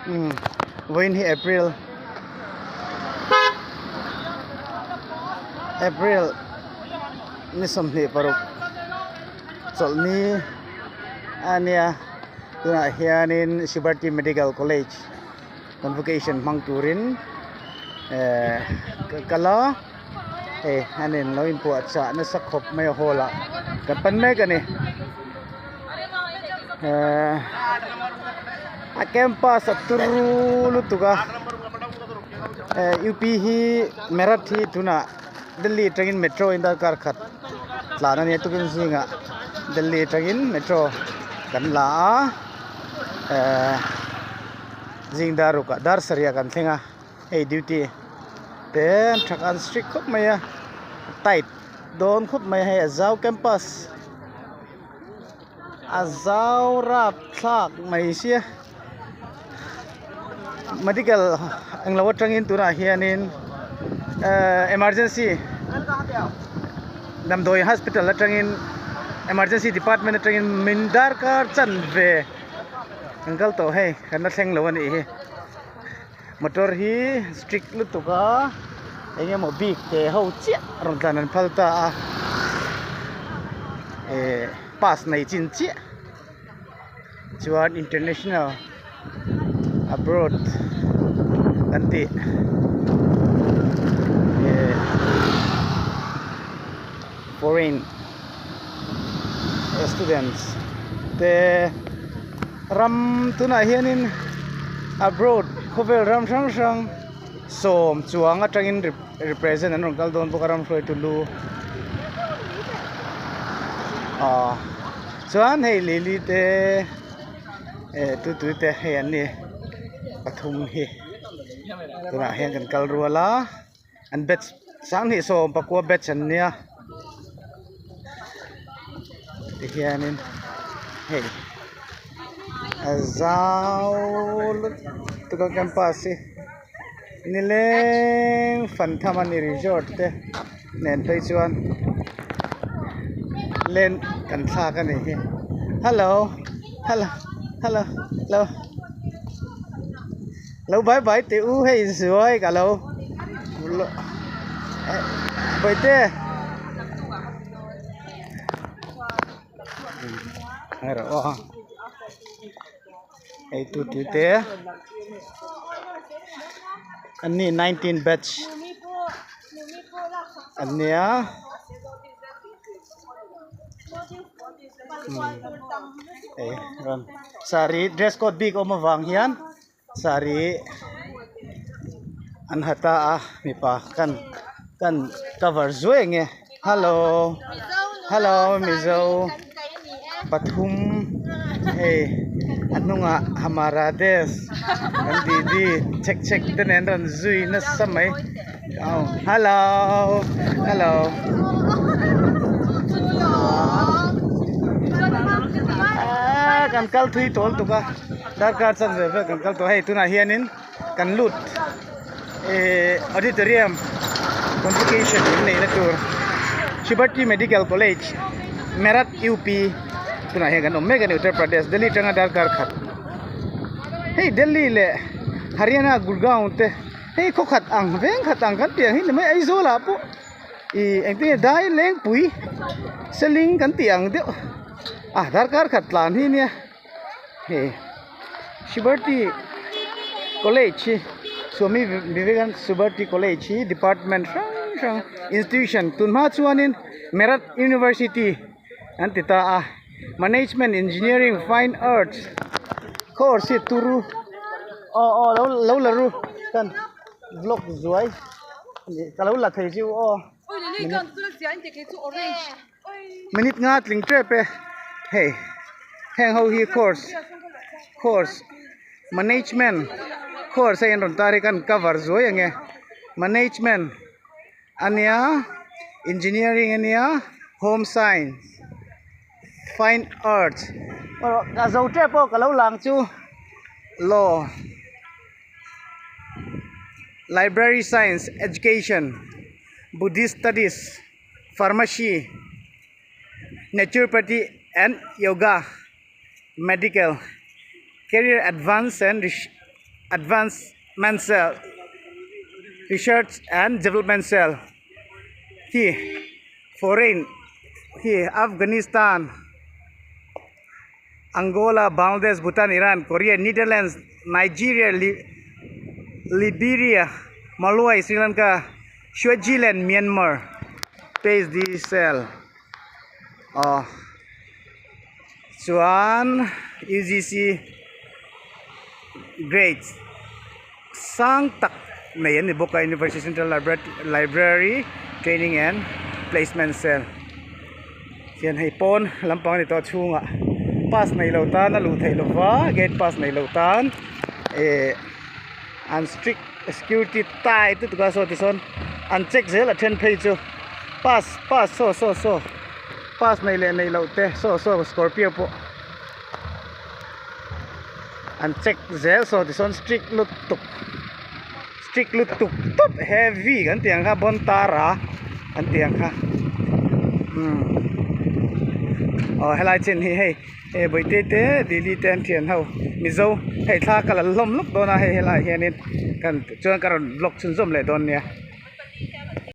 Umm vawiin hi April April ni 26 chawlhni a nia tunah hianin Shibarty Medical College convocation hmang turin ehh ka kal a hei an in lo inpuahchah nasa khawp mai a hall ah kan pan mek a ni ehh a campus a turu lutuk a eh U P hi Meerut hi tunah Delhi atangin metro in darkar khat tlan a nia tukin zingah Delhi atangin metro kan la a ehh zing dar rukah dar sarih ah kan thleng a hei duty te an tha an strict khawp mai a tight dawn khawp mai a hei a zau campus a zau rap thlak mai sia medical englo atangin tunah hianin ehh emergency damdawi hospital atangin emergency department atangin min darkar chanve an kal tawh hei kan la thleng lo a nih hi. Motor hi strict lutuk a eng emaw bik te ho chiah rawn tlan an phal ta a eh pass nei chin chiah chuan international abroad kan tih eh foreign students te. Ram tunah hianin abroad khawvel ram hrang hrang sawm chuang atangin represent an rawn kal dawn bawk a ram hruaitu lu ah chuan hei lily te eh tu tu te hei an ni pathum hi tunah hian kan kal rual a an batch 29 batch an nia tihianin hei a zau lutuk a campus hi nileng fan tham a ni resort te nen phei chuan len kan thlak a nih hi hello hello hello hello. Lo bye bye teh u hei zuai ka lo bawihte ngai rawh aw hei tu tu te an ni 19 batch an nia. Hei rawn saree dress code bik awm avang hian saree an ha ta a mipa kan kan cover zuai ang e hello hello mizo pathum hei a hnungah hamara desh kan didi chek chek te nen rawn zui nasa mai. Hello hello kan kal thui tawl tuk a darkar chan ve vel kan kal tawh hei tunah hianin kan lut eh auditorium convocation in neihna tur Shibarti Medical College Meerut UP tunah hian kan awm mek a ni Uttar Pradesh Delhi atanga darkar khat hei Delhi leh Haryana Gurgaon te. Hei khaw khat ang veng khat ang kan tih ang hi ni mai Aizawl ah pawh ih engtin nge dai lengpui seling kan tih ang deuh a darkar khat tlan hi nia hei Shibarty college hi Swami Vivekananda Shibarty college hi department hrang hrang institution tun hma chuanin Meerut university an ti ta a management engineering fine arts course hi turu aw aw lo lo la ru kan vlog zuai ka lo la thei chu aw minute nga tling tep e hei heng ho hi course course management course hei an rawn tar hi kan cover zuai ang e management. Ania engineering ania home science fine arts a zo tep pawh ka lo lang chu law library science education buddhist studies pharmacy naturopathy and yoga medical career advance and. Advancement Cell Research and Development Cell hi foreign hi Afghanistan Angola Bangladesh Bhutan Iran Korea Netherlands Nigeria Liberia Malawi Sri Lanka Swaziland Myanmar P_H_D Cell aw chuan U_G_C grade sang tak nei an ni bawk a University Central Library Training and Placement Cell hian hei pawn lampang a ni tawh a chhungah pass nei lo tan a luh theih loh va gate pass nei lo tan eh an strict security tight lutuk a saw tisawn an check zel a then phei chu pass pass saw saw saw pass nei leh nei loh te saw saw scorpio pawh. An check zel saw tisawn strict lutuk strict lutuk tawp heavy kan tih ang kha bon tara an tih ang kha umm aw helai chin hi hei hei bawihte te lily te an thian ho mizo hei thla ka la hlawm lawk dawn a hei helaiah hianin kan chuan ka rawn vlog chhunzawm leh dawn nia.